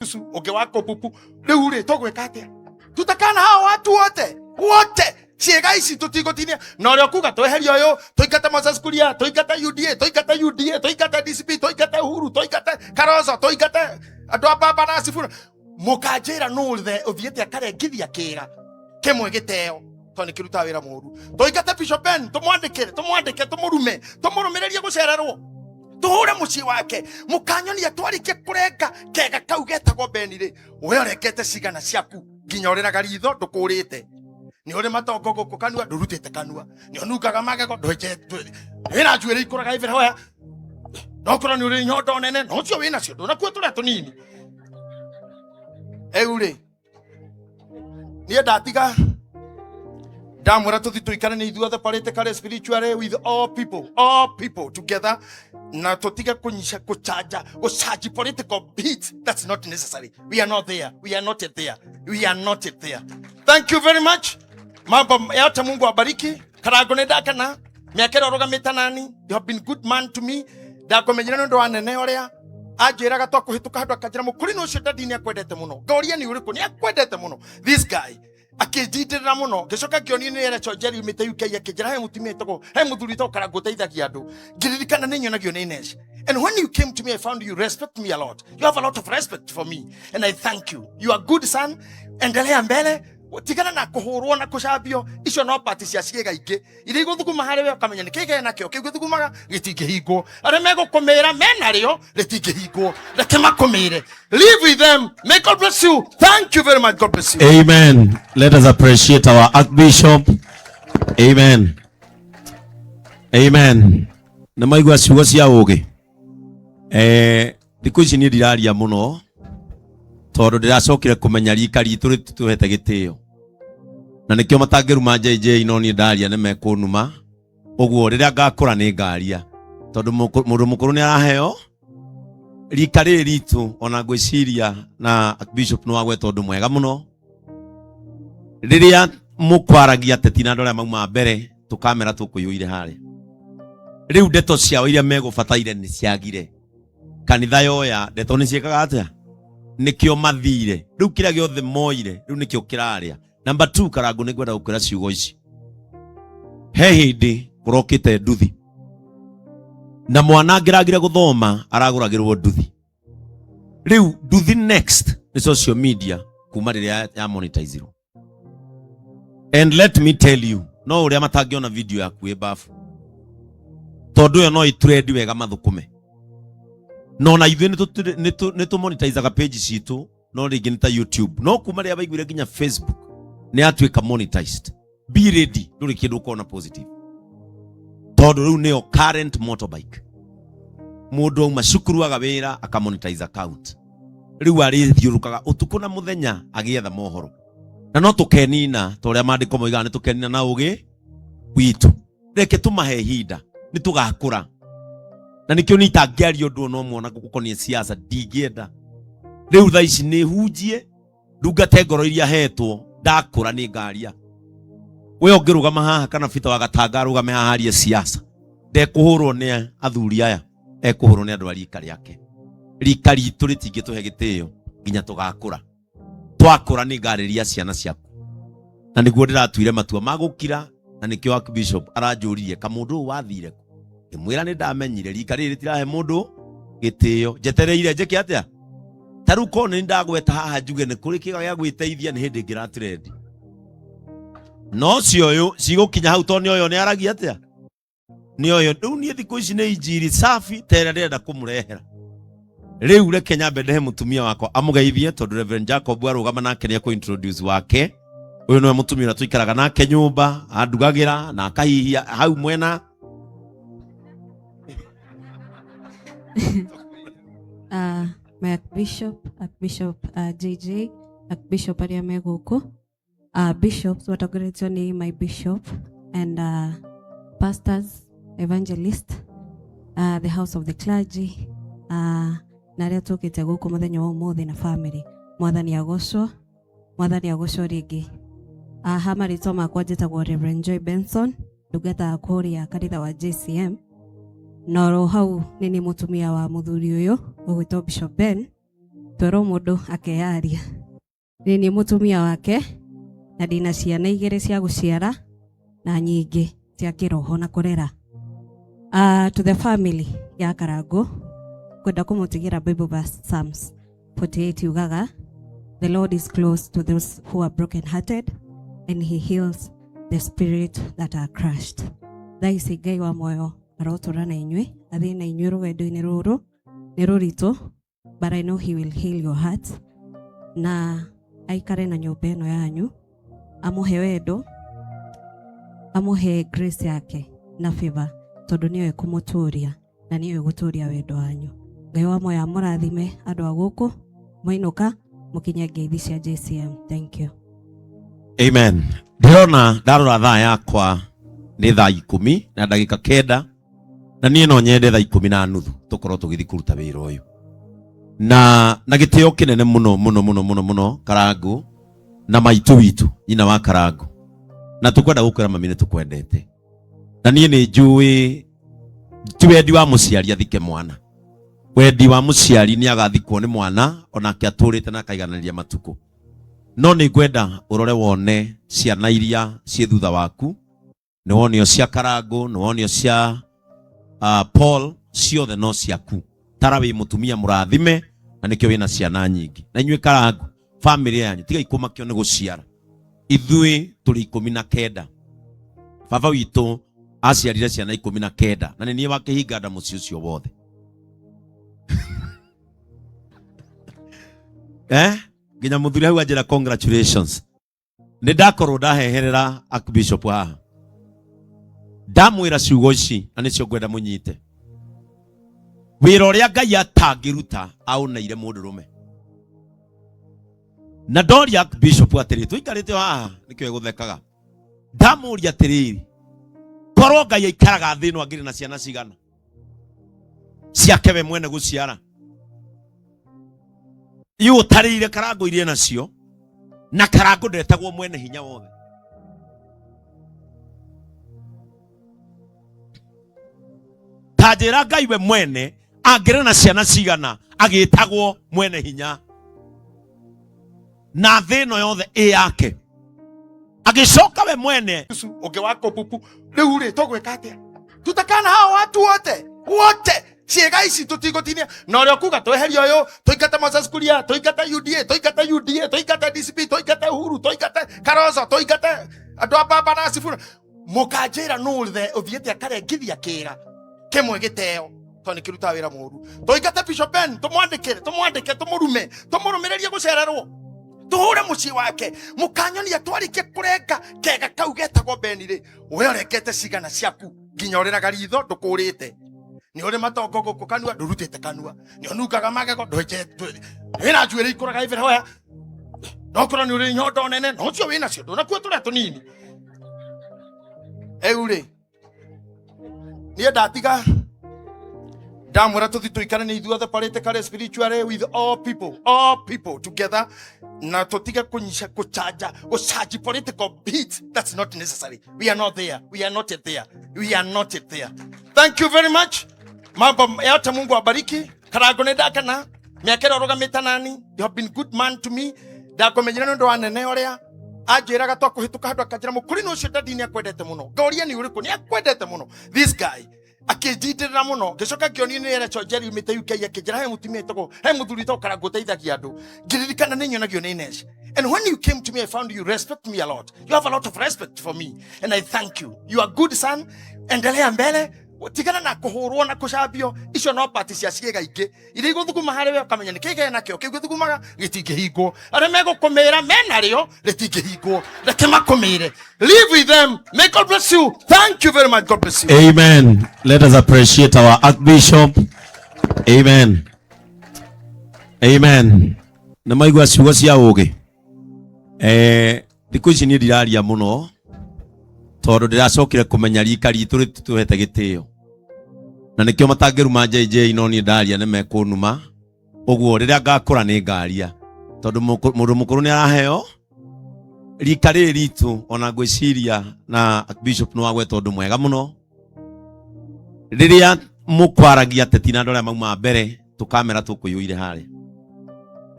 Ũngĩ wa kũbubu. Rĩu rĩ, tũgwĩka atĩa? Tutakana hao watu wote wote, ciĩga ici tũtigũtinia na ũrĩa ũkuga tweherie ũyũ, tũingate Moses Kuria, tũingate UDA, tũingate UDA, tũingate DCP, tũingate Uhuru, tũingate Kalonzo, tũingate andũ a Baba na Sifuna. Mũkanjĩra nũ ũthiĩte akarengithia kĩra kĩmwe gĩteo tondũ nĩ kĩrutaga wĩra mũru. Tũingate Bishop Ben, tũmwandĩkĩre, tũmwandĩke, tũmũrume, tũmũrũmĩrĩrie gũcererwo, tũhũre mũciĩ wake. Mũkanyonia twarĩkia kũrenga kega kau getagwo Beni rĩ, we ũrengete cigana ciaku nginya ũrĩraga ritho ndũkũrĩte, nĩ ũrĩ matongo gũkũ kanua ndũrutĩte kanua, nĩ ũnungaga magego wĩna njuĩrĩ ikũraga everywhere, no korwo nĩ ũrĩ nyondo nene no ũcio wĩnacio ndũnakuo tũrĩa tũnini. Rĩu rĩ, niĩ ndatiga ndamwĩra tũthi tũikarane ithuothe politically, spiritually, with all people, all people together, na tũtige kũnyica kũchanja gũchanji political beat. That's not necessary. We are not there, we are not yet there, we are not yet there. Thank you very much. Mambo yote, Mungu abariki. Karango, nĩ ndakena mĩaka ĩrĩa ũrũgamĩte nani. You have been good man to me. Ndakũmenyire nĩ ũndũ wa nene ũrĩa anjĩraga twakũhĩtũka handũ, akanjĩra mũkũrinũ ũcio dadi nĩ akwendete mũno. Ngoria nĩ ũrĩkũ? Nĩ akwendete mũno this guy. Akĩnjindĩrĩra mũno. Ngĩcoka ngĩonio nĩ Rachel Njeri umĩte UK, akĩnjĩra he mũtumia wĩtagwo, he mũthuri wĩtagwo Karangũ ũteithagia andũ. Ngĩririkana nĩ nyonagio nĩ Ines. And when you came to me, I found you respect me a lot. You have a lot of respect for me and I thank you. You are good son. Endelea mbele, tigana na kũhũrwo na kũcambio. Icio no pati cia ciĩga ingĩ iria igũthuguma harĩ we, ũkamenya nĩ kĩgĩa nakĩo kĩu gĩthugumaga gĩtingĩhingwo. Arĩa megũkũmĩra menarĩo rĩtingĩhingwo, reke makũmĩre. Live with them. May God bless you. Thank you very much. God bless you. Amen. Let us appreciate our Archbishop. Amen. Amen. Nĩ maigua ciugo cia ũũgĩ. Thikũ ici niĩ ndiraria mũno tondũ ndĩracokire kũmenya rika ritũ rĩtitũhete gĩtĩo na nĩkĩo matangĩruma JJ, no niĩ ndaria nĩ mekũnuma. Ũguo rĩrĩa ngakũra nĩ ngaria tondũ mũndũ mũkũrũ nĩ araheo rika rĩrĩ ritũ. Ona ngwĩciria na Archbishop nĩ wagweta ũndũ mwega mũno rĩrĩa mũkwaragia ateti na andũ arĩa mauma mbere tũkamera tũkũiyũire harĩa. Rĩu ndeto ciao iria megũbataire nĩ ciagire kanitha yoya ndeto nĩ ciĩkaga atĩa, nĩkĩo mathire. Rĩu kĩrĩa gĩothe moire rĩu nĩkĩo kĩrarĩa. Number 2, Karangũ, nĩ ngwenda gũkwĩra ciugo ici. He hĩndĩ kũrokĩte nduthi na mwana angĩragire gũthoma aragũragĩrwo nduthi. Rĩu nduthi next nĩ social media kuma rĩrĩa ya monetizirwo. And let me tell you, no ũrĩa matangĩona video yaku ĩ bafu tondũ ĩyo no ĩtrend wega mathũkũme. No na ithuĩ nĩ tũmonetizaga page citũ, no rĩngĩ nĩ ta YouTube, no kuma rĩrĩa baiguire nginya Facebook nĩ yatuĩka monetized, be ready, ndũrĩ kĩndũ ũkona positive tondũ rĩu nĩyo current motorbike. Mũndũ auma cukuru aga wĩra akamonetize account, rĩu arĩthiũrũkaga ũtukũ na mũthenya agĩetha mohoro. Na no tũkenina ta ũrĩa maandĩko moigaga, nĩ tũkenina na ũgĩ witũ. Reke tũmahe ihinda, nĩ tũgakũra. Na nĩkĩo niĩ itangĩaria ũndũ ona ũmwe ona gũkoniĩ siasa, ndingĩenda. Rĩu thaa ici nĩ hunjie, ndungate ngoro iria hetwo. Ndakũra nĩ ngaria. We ũngĩrũgama haha kana Peter wa Gatanga arũgame haha arie siasa, ndekũhũrwo nĩ athuri aya, ekũhũrwo nĩ andũ a rika rĩake. Rika ritũ rĩtingĩtũhe gĩtĩo nginya tũgakũra. Twakũra nĩ ngarĩria ciana ciaku, na nĩguo ndĩratuire matua ma gũkira. Na nĩkĩo Archbishop aranjũririe kamũndũ ũyũ wathire kũ, ngĩmwĩra nĩ ndamenyire rika rĩrĩ rĩtirahe mũndũ gĩtĩo. Njetereire njĩke atĩa? Ta rĩu korwo nĩ ndagweta haha njuge nĩ kũrĩ kĩga gĩa gwĩteithia, nĩ hĩndĩ ngĩratrendi no ũcio ũyũ cigũkinya hau tondũ nĩ ũyũ nĩ aragia atĩa, nĩ ũyũ. Rĩu niĩ thikũ ici nĩ injiri safi ta ĩrĩa ndĩrenda kũmũrehera. Rĩu reke nyambe ndehe mũtumia wakwa amũgeithie tondũ Reverend Jacob arũgama nake nĩ ekũ-introduce wake. Ũyũ nĩwe mũtumia ũrĩa tũikaraga nake nyũmba, andugagĩra na akahihia hau mwena. My Archbishop, Archbishop JJ, Archbishop arĩa me gũkũ, bishops watongoretio nĩ my bishop and pastors, evangelist, the house of the clergy, na arĩa tũkĩte gũkũ mũthenya wa ũmũthĩ na family. Mwathani agocwo, Mwathani agocwo rĩngĩ. Ha marĩtwa makwa njĩtagwo Reverend Joy Benson, ndungataga kũrĩa kanitha wa JCM, na oro hau nĩ niĩ mũtumia wa mũthuri ũyũ ũgwĩtwo Bishop Ben. Twerwo mũndũ akeyaria. Niĩ nĩ mũtumia wake na ndĩna ciana igĩrĩ cia gũciara na nyingĩ cia kĩroho na kũrera. To the family ya Karango, kwenda kũmũtigĩra Bible verse Psalms 48 yugaga, "The Lord is close to those who are broken-hearted and he heals the spirit that are crushed." Thaa ici Ngai wa muoyo arotũra na inyuĩ, athiĩ na inyuĩ rũgendo-inĩ rũrũ nĩ rũritũ, but I know he will heal your heart na aikare na nyũmba ĩno yanyu, amũhe wendo, amũhe grace yake na favor, tondũ nĩyo ĩkũmũtũria na nĩyo ĩgũtũria wendo wanyu. Ngai wa muoyo amũrathime. Andũ a gũkũ mwainũka mũkinye ngeithi cia JCM. Thank you. Amen. Ndĩrona ndarora thaa yakwa nĩ thaa 9:09, na niĩ no nyende thaa 10:30 tũkorwo tũgĩthiĩ kũruta wĩra ũyũ na gĩtĩo kĩnene mũno mũno mũno mũno mũno. Karangu na maitũ witũ, nyina wa Karangu, na tũkwenda gũkwĩra mami nĩ tũkwendete, na niĩ nĩ njũĩ ti wendi wa mũciari athike mwana. Wendi wa mũciari nĩ agathikwo nĩ mwana onake atũrĩte na akaigananĩria matukũ. No nĩ ngwenda ũrore wone ciana iria ciĩ thutha waku. Nĩ wonio cia Karangu, nĩ wonio cia Paul, ciothe no ciaku. Tara wĩ mũtumia mũrathime na nĩkĩo wĩna ciana nyingĩ. Na inyuĩ Karangu, famĩlĩ yanyu tigai kũmakio nĩ gũciara. Ithuĩ tũrĩ 19. Baba witũ aciarire ciana 19 na nĩ niĩ wakĩhinga nda mũciĩ ũcio wothe. Nginya mũthuri hau anjĩra congratulations. Nĩ ndakorwo ndaheherera Archbishop haha, ndamwĩra ciugo ici na nĩcio ngwenda mũnyite. Wĩra ũrĩa Ngai atangĩruta aũneire mũndũrũme. Na ndoria Archbishop atĩrĩ, tũikarĩte o haha nĩkĩo egũthekaga, ndamũria atĩrĩrĩ, korwo Ngai aikaraga thĩ ĩno angĩrĩ na ciana cigana ciake we mwene gũciara? Iũ ũtarĩire Karango iria nacio, na Karango ndetagwo mwene hinya wothe. Ta njĩra, Ngai we mwene angĩrĩ na ciana cigana agĩtagwo mwene hinya na thĩ ĩno yothe ĩ yake, agĩcoka we mwene? Ũngĩ wa kũpupu rĩu rĩ, tũgwĩka atĩa? Tutakana hao watu wote wote, ciĩga ici tũtigũtinia na ũrĩa ũkuga tweherie ũyũ, tũingate Moses Kuria, tũingate UDA, tũingate UDA, tũingate DCP, tũingate Uhuru, tũingate Kalonzo, tũingate andũ a Baba na Sifuna. Mũkanjĩra nũ ũthiĩte akarengithia kĩra kĩmwe gĩteo tondũ nĩ kĩrutaga wĩra mũru? Tũingate Bishop Ben, tũmwandĩkĩre, tũmwandĩke, tũmũrume, tũmũrũmĩrĩrie gũcererwo, tũhũre mũciĩ wake. Mũkanyonia twarĩkia kũrenga kega kau getagwo Ben rĩ, we ũrengete cigana ciaku nginya ũrĩraga ritho ndũkũrĩte? Nĩ ũrĩ matongo gũkũ kanua, ndũrutĩte kanua, nĩ ũnungaga magego, wĩna njuĩrĩ ikũraga everywhere, no korwo nĩ ũrĩ nyondo nene, no ũcio wĩnacio ndũnakuo tũrĩa tũnini. Rĩu rĩ, niĩ ndatiga ndamwĩra tũthi tũikaranie ithuothe politically, spiritually, with all people, all people together, na tũtige kũnyica kũchanja gũchanji political beat. That's not necessary. We are not there. We are not yet there. We are not yet there. Thank you very much. Mambo yote, Mungu awabariki. Karango, nĩ ndakena mĩaka ĩrĩa ũrũgamĩte nani. You have been good man to me. Ndakũmenyire nĩ ũndũ wa nene ũrĩa anjĩraga twakũhĩtũka handũ, akanjĩra, "Mũkũrinũ ũcio dadi nĩ akwendete mũno." Ngoria, "Nĩ ũrĩkũ?" "Nĩ akwendete mũno, this guy." Akĩnjindĩrĩra mũno. Ngĩcoka ngĩonio nĩ Rachel Njeri umĩte UK, akĩnjĩra he mũtumia wĩtagwo, he mũthuri wĩtagwo Karango ũteithagia andũ. Ngĩririkana nĩ nyonagio nĩ Ines. And when you came to me, I found you respect me a lot. You have a lot of respect for me and I thank you. You are good son. Endelea mbele, tigana na kũhũrwo na kũcambio. Icio no pati cia ciĩga ingĩ iria igũthuguma harĩ we, ũkamenya nĩ kĩgĩa nakĩo kĩu gĩthugumaga gĩtingĩhingwo. Arĩa megũkũmĩra menarĩo rĩtingĩhingwo, reke makũmĩre. Live with them. May God bless you. Thank you very much. God bless you. Amen. Let us appreciate our Archbishop. Amen. Amen. Nĩ maigua ciugo cia ũũgĩ. Thikũ ici niĩ ndiraria mũno tondũ ndĩracokire kũmenya rika ritũ rĩtitũhete gĩtĩo na nĩkĩo matangĩruma JJ, no niĩ ndaria nĩ mekũnuma. Ũguo rĩrĩa ngakũra nĩ ngaria, tondũ mũndũ mũkũrũ nĩ araheo rika rĩrĩ ritũ. Ona ngwĩciria na Bishop nĩ wagweta ũndũ mwega mũno rĩrĩa mũkwaragia ateti na andũ arĩa mauma mbere, tũkamera tũkũiyũire harĩa.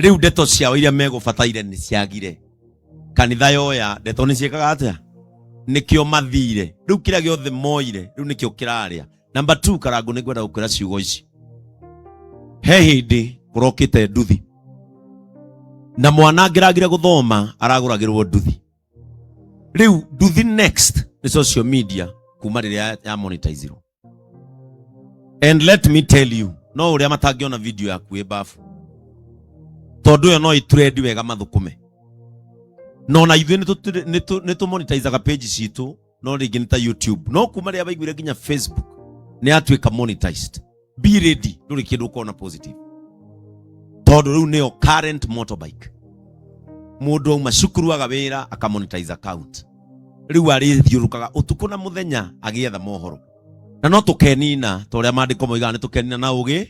Rĩu ndeto ciao iria megũbataire nĩ ciagire. Kanitha yoya ndeto nĩ ciĩkaga atĩa? Nĩkĩo mathire. Rĩu kĩrĩa gĩothe moire rĩu nĩkĩo kĩrarĩa. Number 2, Karangũ, nĩ ngwenda gũkwĩra ciugo ici. He hĩndĩ kũrokĩte nduthi na mwana angĩragire gũthoma aragũragĩrwo nduthi. Rĩu nduthi next nĩ social media kuma rĩrĩa ya monetizirwo. And let me tell you, no ũrĩa matangĩona video yaku ĩ bafu, tondũ ĩyo no ĩtrend wega mathũkũme. No na ithuĩ nĩ tũmonetizaga page citũ, no rĩngĩ nĩ ta YouTube, no kuma rĩrĩa baiguire nginya Facebook nĩ yatuĩka monetized. Be ready, ndũrĩ kĩndũ ũkona positive, tondũ rĩu nĩyo current motorbike. Mũndũ auma cukuru aga wĩra akamonetize account, rĩu arĩthiũrũkaga ũtukũ na mũthenya agĩetha mohoro. Na no tũkenina ta ũrĩa maandĩko moigaga, nĩ tũkenina na ũgĩ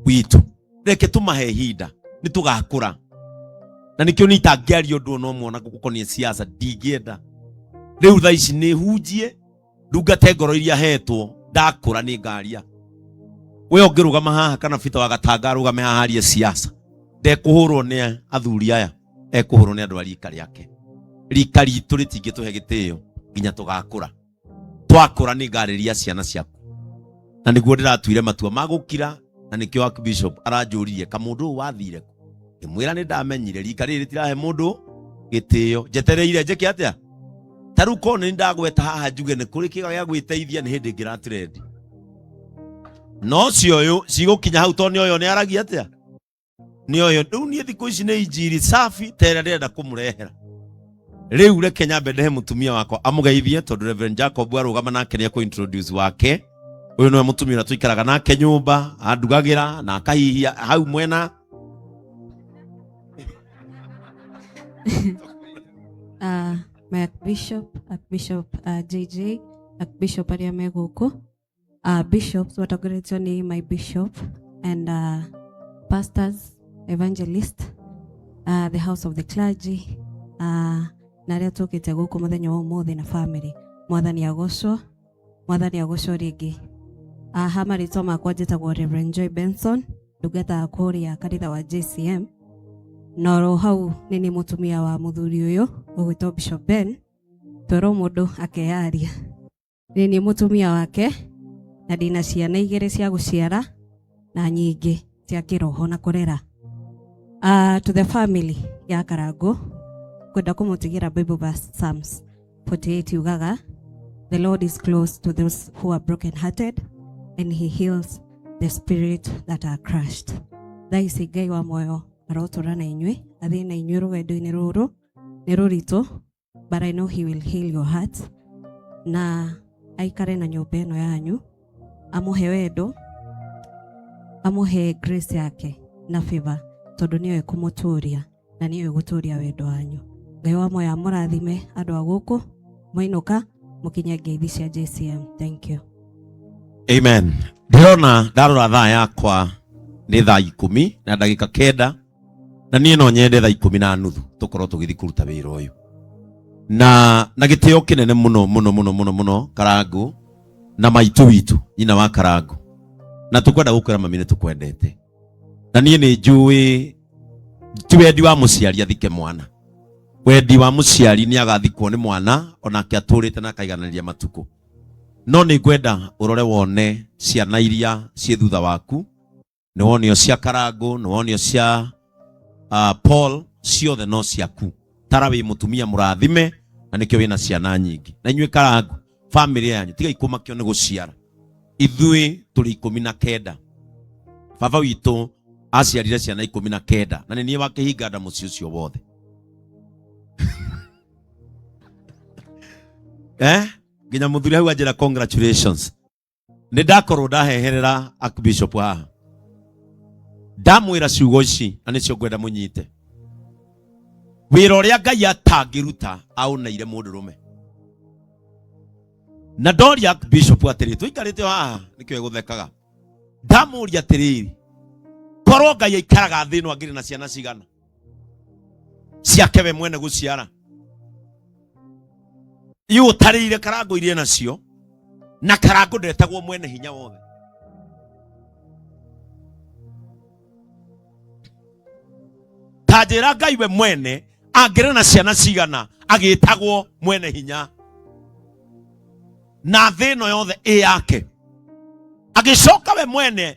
witũ. Reke tũmahe ihinda, nĩ tũgakũra. Na nĩkĩo niĩ itangĩaria ũndũ ona ũmwe ona gũkoniĩ siasa, ndingĩenda. Rĩu thaa ici nĩ hunjie, ndungate ngoro iria hetwo, ndakũra nĩ ngaria. We ũngĩrũgama haha kana Peter wa Gatanga arũgame haha arie siasa, ndekũhũrwo nĩ athuri aya, ekũhũrwo nĩ andũ a rika rĩake. Rika ritũ rĩtingĩtũhe gĩtĩo nginya tũgakũra. Twakũra nĩ ngarĩria ciana ciaku. Na nĩguo ndĩratuire matua ma gũkira, na nĩkĩo Archbishop aranjũririe kamũndũ ũyũ wathire kũ. Ngĩmwĩra nĩ ndamenyire rika rĩrĩ rĩtirahe mũndũ gĩtĩo, njetereire njĩke atĩa? Ta rĩu korwo nĩ ndagweta haha njuge nĩ kũrĩ kĩga gĩa gwĩteithia, nĩ hĩndĩ ngĩratrendi. No ũcio ũyũ cigũkinya hau, tondũ nĩ ũyũ nĩ aragia atĩa? Nĩ ũyũ rĩu niĩ thikũ ici nĩ injiri safi ta ĩrĩa ndĩrenda kũmũrehera. Rĩu reke nyambe ndehe mũtumia wakwa amũgeithie, tondũ Reverend Jacob arũgama nake nĩ ekũ-introduce wake. Ũyũ nĩwe mũtumia ũrĩa tũikaraga nake nyũmba, andugagĩra na akahihia hau mwena. My Archbishop, Archbishop JJ, Archbishop arĩa me gũkũ, bishops watongoretio nĩ my bishop and pastors, evangelist, the house of the clergy, na arĩa tũkĩte gũkũ mũthenya wa ũmũthĩ na family. Mwathani agocwo, Mwathani agocwo rĩngĩ. Ha marĩtwa makwa njĩtagwo Reverend Joy Benson, ndungataga kũrĩa kanitha wa JCM, na oro hau nĩ niĩ mũtumia wa mũthuri ũyũ ũgwĩtwo Bishop Ben. Twerwo mũndũ akeyaria. Nĩ niĩ mũtumia wake na ndĩna ciana igĩrĩ cia gũciara na nyingĩ cia kĩroho na kũrera. To the family ya Karangũ, kwenda kũmũtigĩra Bible verse Psalms 48 yugaga, "The Lord is close to those who are broken hearted and he heals the spirit that are crushed." Thaa ici Ngai wa muoyo arotũra na inyuĩ, athiĩ na inyuĩ rũgendo-inĩ rũrũ nĩ rũritũ, but I know he will heal your heart, na aikare na nyũmba ĩno yanyu, amũhe wendo, amũhe grace yake na favor, tondũ nĩyo ĩkũmũtũria na nĩyo ĩgũtũria wendo wanyu. Ngai wa muoyo amũrathime. Andũ a gũkũ mwainũka mũkinye ngeithi cia JCM. Thank you. Amen. Ndĩrona ndarora thaa yakwa nĩ thaa 9:09, na niĩ no nyende thaa 10:30 tũkorwo tũgĩthiĩ kũruta wĩra ũyũ na gĩtĩo kĩnene mũno mũno mũno mũno mũno. Karangũ na maitũ witũ, nyina wa Karangũ, na tũkwenda gũkwĩra mami nĩ tũkwendete, na niĩ nĩ njũĩ ti wendi wa mũciari athike mwana. Wendi wa mũciari nĩ agathikwo nĩ mwana onake atũrĩte na akaigananĩria matukũ. No nĩ ngwenda ũrore wone ciana iria ciĩ thutha waku. Nĩ wonio cia Karangũ, nĩ wonio cia Paul, ciothe no ciaku. Tara wĩ mũtumia mũrathime na nĩkĩo wĩna ciana nyingĩ. Na inyuĩ Karangũ, family yanyu tigai kũmakio nĩ gũciara. Ithuĩ tũrĩ 19. Baba witũ aciarire ciana 19, na nĩ niĩ wakĩhinga nda mũciĩ ũcio wothe. Nginya mũthuri hau anjĩra congratulations. Nĩ ndakorwo ndaheherera Archbishop haha, ndamwĩra ciugo ici na nĩcio ngwenda mũnyite. Wĩra ũrĩa Ngai atangĩruta aũneire mũndũrũme. Na ndoria Archbishop atĩrĩ, tũikarĩte o haha nĩkĩo egũthekaga, ndamũria atĩrĩrĩ, korwo Ngai aikaraga thĩ ĩno angĩrĩ na ciana cigana ciake we mwene gũciara? Iũ ũtarĩire Karangũ iria nacio, na Karangũ ndetagwo mwene hinya wothe. Njĩra Ngai we mwene angĩrĩ na ciana cigana agĩtagwo mwene hinya na thĩ ĩno yothe ĩ yake. Agĩcoka we mwene